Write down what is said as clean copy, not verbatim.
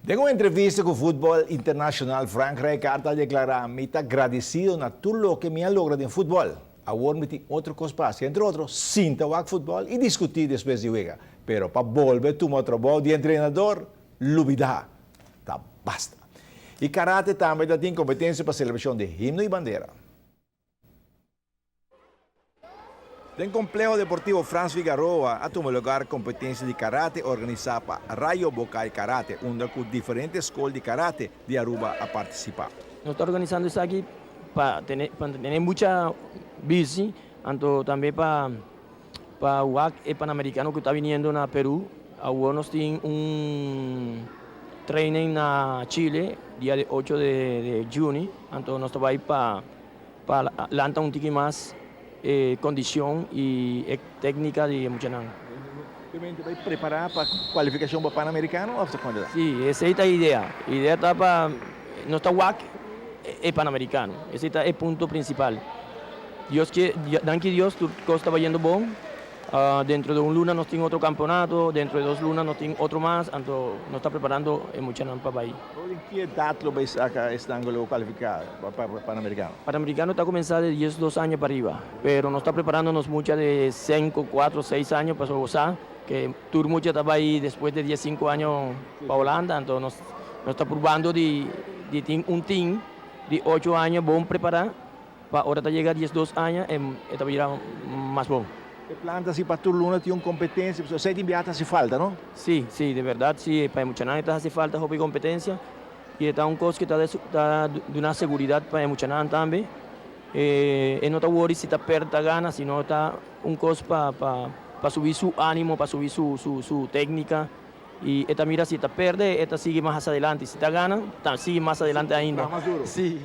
Den un entrevista ku Futbol Internacional, Frank Rijkaard a deklará, Mi ta gradesido na tur loke mi a logra den futbòl. Awor mi tin otro kos pa hasi, entre otro, sinta wak futbòl i diskutí despues di wega. Pero pa bolbe tuma trabou di entrenador, lubidá. Ta basta. I karate tambe ta tin kompetensia pa selebrashon di himno i bandera. Den Compleho Deportivo Frans Figaroa a tuma lugar competencia di karate organisa pa Rayo Bokai Karate unda cu diferente scol di karate di Aruba a participa. Nos ta organisando esaki pa tene pa tene mucha busy anto tambe pa pa wak e Panamericano cu ta biniendo na Peru. Awor nos tin un training na Chile dia di ocho de juni anto nos ta bay pa Pa lanta un tiki mas e kondishon i e téknika di e muchanan. Obviamente bai prepará pa kualifikashon pa Panamerikano òf ta kon ta? Sí, esei ta e idea. E idea ta pa nos ta wak e Panamerikano. Esei ta e punto prinsipal. Dios ke, danki Dios tur kos ta bayendo bon. Dentro de un luna nos tin otro campeonato, dentro de dos luna nos tin otro mas, anto nos ta preparando e muchanan pa bai. Bo den ki edad lo bai saca esnan cu lo cualifica pa Panamericano? Panamericano ta cuminsa de 12 aña pa riba, pero nos ta preparando nos mucha de cinco, cuatro, seis aña pasobra bo sa que tur mucha ta bai despues de 15 aña pa Holanda, anto nos nos ta probando di di tin un team di ocho aña bon prepara. Pa ora ta yega 12 aña e ta bira mas bon. E plan ta si pa tur luna tin un competencia, pasobra esei tin biaha ta haci falta, no? Si, si, di berdad si, pa e muchanan e ta haci falta hopi competencia y e ta un cos cu ta ta duna seguridad pa e muchanan tambe. E no ta worry si ta perde ta gana, sino ta un cos pa pa pa subi su animo, pa subi su su su tecnica. Y e ta mira si ta perde e ta sigui mas adelante, si ta gana ta sigui mas adelante ainda. Traha mas duro. Si.